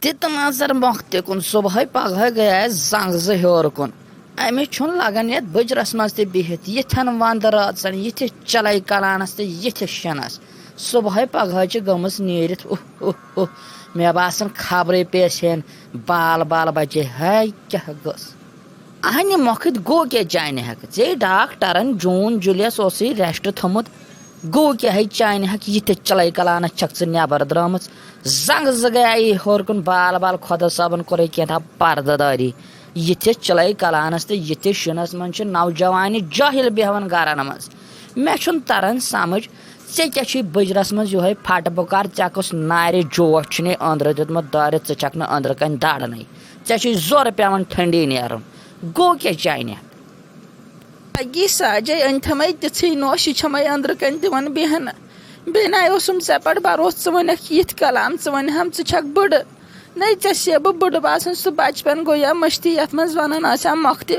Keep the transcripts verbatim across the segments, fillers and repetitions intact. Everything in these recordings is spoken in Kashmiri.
تہِ تہٕ نظر مۄختہِ کُن، صُبحٲے پگہٲے گٔیے زنٛگ زٕ ہیوٚر کُن۔ أمِس چھُنہٕ لگان یَتھ بٕجرَس منٛز تہِ بِہِتھ، یِتھٮ۪ن وَندٕ رٲژَن، یِتھِس چِلَے کلانَس تہٕ یِتھِس شِنَس۔ صُبحٲے پگہٲے چھِ گٔمٕژ نیٖرِتھ، اُہ، اُہ، اُہ۔ مےٚ باسان، خبرٕے پیٚیَس ہٮ۪ن بال بال بچے۔ ہے، کیٛاہ گٔژھ؟ اہنہِ مۄکھٕتۍ گوٚو کیٛاہ چانہِ ہٮ۪کہٕ؟ ژےٚ ڈاکٹرن جوٗن جُلیَس اوسُے rest تھوٚمُت۔ گوٚو کیٛاہ ہے چانہِ ہٮ۪کہٕ؟ یِتھِس چِلَے کلانَس چھَکھ ژٕ نٮ۪بر درٛامٕژ۔ زنٛگہٕ زٕ گٔیے ہیوٚر کُن بال بال، خۄدا صٲبَن کوٚرُے کینٛہہ تام پردٕ دٲری۔ یِتھِس چِلَے کلانَس تہٕ یِتھِس شِنَس منٛز چھِ نوجوانہِ جٲہِل بیٚہوان گرن منٛز۔ مےٚ چھُنہٕ تران سمجھ، ژےٚ کیٛاہ چھُے بٕجرَس منٛز یِہوٚے پھٹہٕ بُکار؟ ژےٚ کُس نارِ جوش چھُنے أنٛدرٕ دیُتمُت دٲرِتھ؟ ژٕ چھَکھ نہٕ أنٛدرٕ کَنۍ دارنٕے۔ ژےٚ چھُے زورٕ پٮ۪وان ٹھنٛڈی نیرُن۔ گوٚو کیٛاہ چانہِ؟ لگی ساجے، أنۍ تھمے تِژھٕے نوش، یہِ چھمے أنٛدرٕ کَنۍ دِوان بیہنہٕ۔ بیٚیہِ نَے اوسُم ژےٚ پٮ۪ٹھ بروسہٕ، ژٕ وَنکھ یِتھ کلام، ژٕ وَنہٕ ہم ژٕ چھکھ بٕڈٕ۔ نَے ژےٚ سے بہٕ بٕڈٕ باسان، سُہ بچپن گوٚو یا مٔشتٕے، یَتھ منٛز وَنان ٲسۍ ہم مۄختہِ۔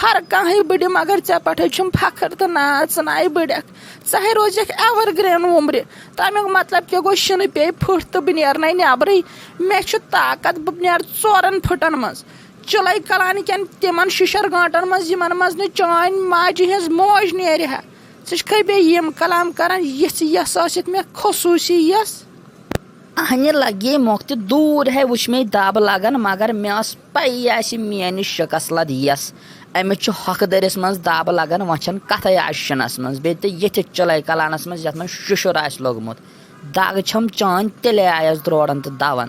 ہر کانٛہہ ہے بٕڈِ، مگر ژےٚ پٮ۪ٹھے چھُم فخر تہٕ ناز، ژٕ نَے بٕڈٮ۪کھ۔ ژٕ ہے روزٮ۪کھ evergreen وُمرِ۔ تَمیُک مطلب کیٛاہ گوٚو؟ شِنہٕ پیٚیہِ پھٕٹھ تہٕ بہٕ نیرنَے نٮ۪برٕے۔ مےٚ چھُ طاقت، بہٕ نیرٕ ژورَن پھٕٹَن منٛز۔ چِلَے کلانہٕ کٮ۪ن تِمن شِشر گانٹن منٛز، یِمن منٛز نہٕ چٲنۍ ماجہِ ہٕنٛز موج نیرِ ہا۔ ژٕ چھکھے بیٚیہِ یِم کلام کران، یِژھ یَس ٲسِتھ مےٚ خصوٗصی یَس۔ اہنہِ لگے مۄختہِ دوٗر ہے وٕچھ مے دب لگان، مگر مےٚ ٲس پَیی آسہِ میٲنِس شِکس لد یَس۔ أمِس چھُ ہۄکھٕ دٔرِس منٛز دب لگان، وۄنۍ چھَنہٕ کتھے آسہِ شِنس منٛز، بیٚیہِ تہٕ یِتھِس چِلَے کلانس منٛز، یَتھ منٛز شُشُر آسہِ لوٚگمُت۔ دَگ چھَم چٲنۍ تیٚلے آیَس درورَن تہٕ دَوَن۔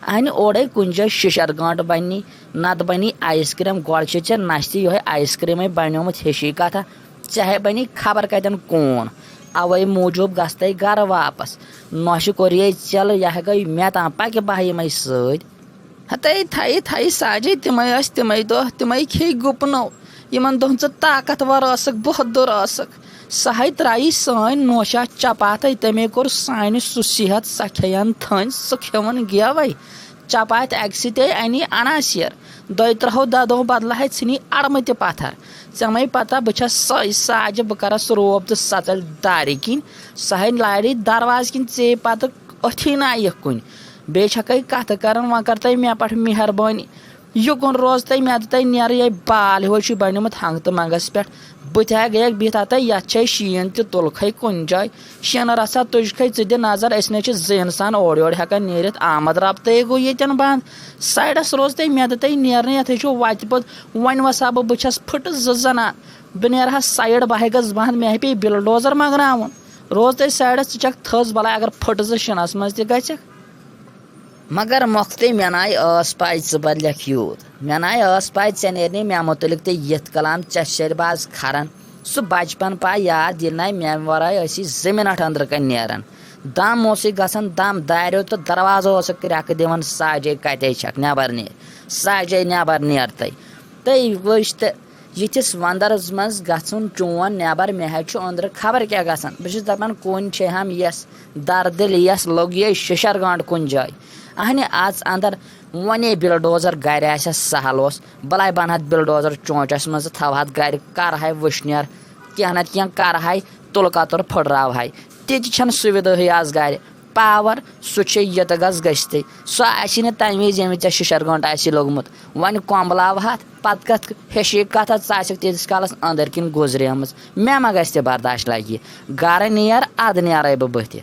اَنہِ اورَے کُنہِ جایہِ شِشَر گٲنٛٹہٕ بَنی، نَتہٕ بَنی ice cream، گۄڈٕ چھِ ژےٚ نَستہِ یِہوٚے ice creamٕے بَنیومُت، ہِشی کَتھا۔ ژےٚ ہے بَنی خبر کَتٮ۪ن کوٗن۔ اَوَے موٗجوٗب گژھتَے گَرٕ واپَس۔ نۄشہِ کوٚر یے ژٮ۪لہٕ، یہِ ہے گٔے مےٚ تام، پَکہِ بہٕ یِمَے سۭتۍ۔ ہتے تھایہِ تھایہِ ساجے، تِمے ٲسۍ تِمے دۄہ، تِمے کھے گُپنو۔ یِمن دۄہن ژٕ طاقتور ٲسٕکھ، بہادُر ٲسٕکھ۔ سۄ ہے ترٛایی سٲنۍ نوشہ چپاتھے، تٔمے کوٚر سانہِ سُہ صحت، سۄ کھیٚین تھٔنۍ، سُہ کھیوٚون گیوے۔ چپاتھ اکہِ سۭتے اَنی عناصر، دۄیہِ ترٛہو ددو بدلہٕ ہے ژھٕنی اڑمہٕ تہِ پتھر۔ ژےٚ مے پتہ، بہٕ چھس سۄے ساجہِ، بہٕ کرس روب تہٕ سۄ ژلہِ دارِ کِنۍ۔ سۄ ہے لارِ دروازٕ کِنۍ ژے پتہٕ أتھی نایہِ کُنہِ۔ بیٚیہِ چھکھے کتھٕ کران، وۄنۍ کر تہٕ مےٚ پٮ۪ٹھ مہربٲنی۔ یُکُن روز تہٕ مےٚ دوٚپ تۄہہِ نیرٕ یے بال ہیوٗ چھُے بنیومُت ہنٛگہٕ تہٕ منٛگس پٮ۪ٹھ۔ بہٕ تہِ ہا گٔیَکھ بِہِتھ ہتَے، یتھ چھے شیٖن تہِ تُلکھے کُنہِ جایہِ۔ شیٖنہٕ رژھا تُجکھے ژٕ دِ نظر، أسۍ نے چھِ زٕ انسان اورٕ یورٕ ہٮ۪کان نیٖرِتھ، آمد ربطے گوٚو ییٚتٮ۪ن بنٛد۔ سایڈس روز تہٕ مےٚ دوٚپ تۄہہِ نیرنٕے یتھے چھُ وتہِ پوٚت۔ وۄنۍ وسہٕ ہا بہٕ، بہٕ چھس پھٕٹہٕ زٕ زنان۔ بہٕ نیرٕ ہا سایڈ، بہٕ ہے گژھٕ بنٛد، مےٚ ہے پیٚیہِ بلڈوزر منٛگناوُن۔ روز تہٕ سایڈس، ژٕ چھکھ تھٔز، بلاے اگر پھٕٹہٕ زٕ شِنس منٛز تہِ گژھکھ۔ مگر مۄختٕے مےٚ ناے ٲس پاے ژٕ بدلکھ یوٗت۔ مےٚ ناے ٲس پاے ژےٚ نیرنٕے مےٚ مُتعلق تہٕ یِتھ کلام، ژےٚ چھِ شرِ باز کھران۔ سُہ بچپن پاے یاد، ییٚلہِ ناے میانہِ ورٲے ٲسی زٕ منٹ أنٛدرٕ کنہِ نیران۔ دم اوسُے گژھان، دم داریو تہٕ دروازٕ اوسُکھ کرٛٮ۪کہٕ دِوان، ساجے کتے چھکھ، نٮ۪بر نیر، ساجے نٮ۪بر نیر تہٕ۔ تہٕ وٕچھ تہٕ یِتھِس وندرس منٛز گژھُن چون نٮ۪بر، مےٚ حظ چھُ أنٛدرٕ خبر کیٛاہ گژھان۔ بہٕ چھُس دپان، کُنہِ چھے ہم یس دردِل یس لوٚگ یے شِشر گانٛٹ کُنہِ جایہِ۔ اہنہِ، اژ اندر، ونے بلڈوزر گرِ آسہِ ہا سہل اوس۔ بلاے بنہٕ ہتھ بلڈوزر چونچس منٛز تہٕ تھاوہتھ گرِ، کرہاے وٕشنیر، کینٛہہ نتہٕ کینٛہہ کرہاے، تُلہٕ کتُر پھٕٹراوہاے۔ تہِ تہِ چھنہٕ سُوِدٲہٕے آز گرِ۔ پاور، سُہ چھُ یہِ تہٕ گژھ گٔژھتٕے۔ سُہ آسی نہٕ تمہِ وِزِ، ییٚمہِ وِزِ ژےٚ شِشر گٲنٛٹہٕ آسی لوٚگمُت۔ وۄنۍ کۄمبلاوہتھ، پتہٕ کتھ ہیٚچھے کتھ، ژٕ آسکھ تیٖتِس کالس أنٛدٕرۍ کِنۍ گُزریمٕژ۔ مےٚ ما گژھِ تہِ برداش لگہِ۔ گرٕ نیر، ادٕ نیرے بہٕ بٕتھِ۔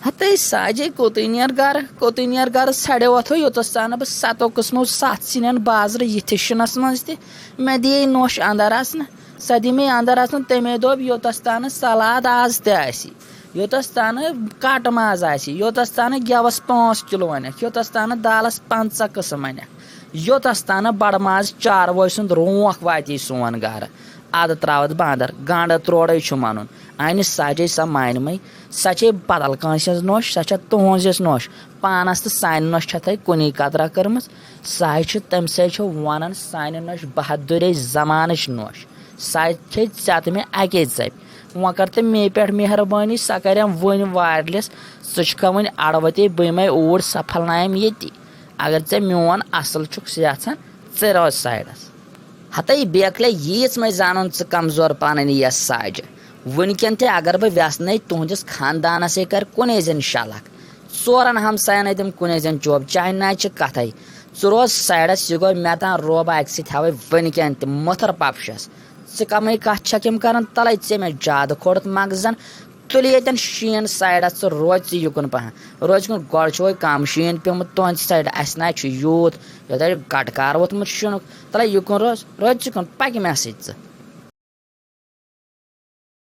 ہتے ساجے، کوٚتُے نیر گرٕ، کوٚتُے نیر گرٕ، سڑیو اتھو، یوٚتس تام نہٕ بہٕ ستو قٕسمو ستھ سِنٮ۪ن بازرٕ یِتھِس شِنس منٛز تہِ۔ مےٚ دِیے نوٚش اندر اژنہٕ۔ سۄ دِ مے اندر اژنہٕ، تمے دوٚپ، یوٚتس تام نہٕ سلاد آز تہِ آسہِ۔ یوٚتَس تانہٕ کَٹہٕ ماز آسہِ، یوٚتَس تانہٕ گٮ۪وَس پانٛژھ کِلوٗ اَنَکھ، یوٚتَس تانہٕ دالَس پنٛژاہ قٕسٕم اَنَکھ، یوٚتَس تانہٕ بَڑٕ ماز چاروٲے سُنٛد رونٛکھ واتی سون گَرٕ، اَدٕ ترٛاوَتھ بانٛدَر۔ گَنٛڈٕ ترٛوڑَے چھُم اَنُن۔ اَنہِ سَجے سۄ مانہِ مٕے، سۄ چھے بدل کٲنٛسہِ ہٕنٛز نوٚش، سۄ چھےٚ تُہٕنٛز یۄس نوٚش۔ پانَس تہٕ سانہِ نوٚش چھےٚ تۄہہِ کُنی قطرہ کٔرمٕژ۔ سۄ حظ چھِ، تٔمۍ سۭتۍ چھِ وَنان سانہِ نوٚش بہادُرے زمانٕچ نوٚش۔ سۄ کھے ژےٚ تہٕ مےٚ اَکے ژَپہِ۔ وۄنۍ کر تہٕ مے پٮ۪ٹھ مہربٲنی، سۄ کرٮ۪م وٕنۍ وارلِس۔ ژٕ چھُکھا وٕنہِ اَڑٕ وَتے، بہٕ یِمَے اوٗرۍ، سۄ پھلنایم ییٚتی۔ اگر ژےٚ میون اَصٕل چھُکھ یَژھان، ژٕ روز سایڈَس۔ ہتٕے بیکلے، ییٖژ مَے زانُن ژٕ کمزور پانَے یَس ساجہِ۔ وٕنکٮ۪ن تہِ اگر بہٕ وٮ۪ژھنَے تُہٕنٛدِس خاندانَسٕے کَرِ کُنے زٔنۍ شلکھ، ژورن ہمساین ہیٚتِم کُنے زٔنۍ چوب، چانہِ ناے چھِ کتھے۔ ژٕ روز سایڈس، یہِ گوٚو مےٚ تام روبہ اکہِ سۭتۍ ہاوے وٕنکٮ۪ن تہِ مٔتھٕر پپشس۔ ژٕ کمٕے کتھ چھکھ یِم کران، تلے ژےٚ مےٚ زیادٕ کھوٚرُتھ مغزن۔ تُلہِ ییٚتٮ۪ن شیٖن سایڈس، ژٕ روز ژٕ یُکُن پہن۔ روز یُکُن، گۄڈٕ چھُ وۄنۍ کم شیٖن پیومُت تُہنٛدِ سایڈٕ، اسہِ نہ چھُ یوٗت، یوٗتاہ چھُ گٹہٕ کار ووٚتھمُت شیٖنُک۔ تلے یُکُن روز، روز ژٕ یُکُن، پکہِ مےٚ سۭتۍ ژٕ۔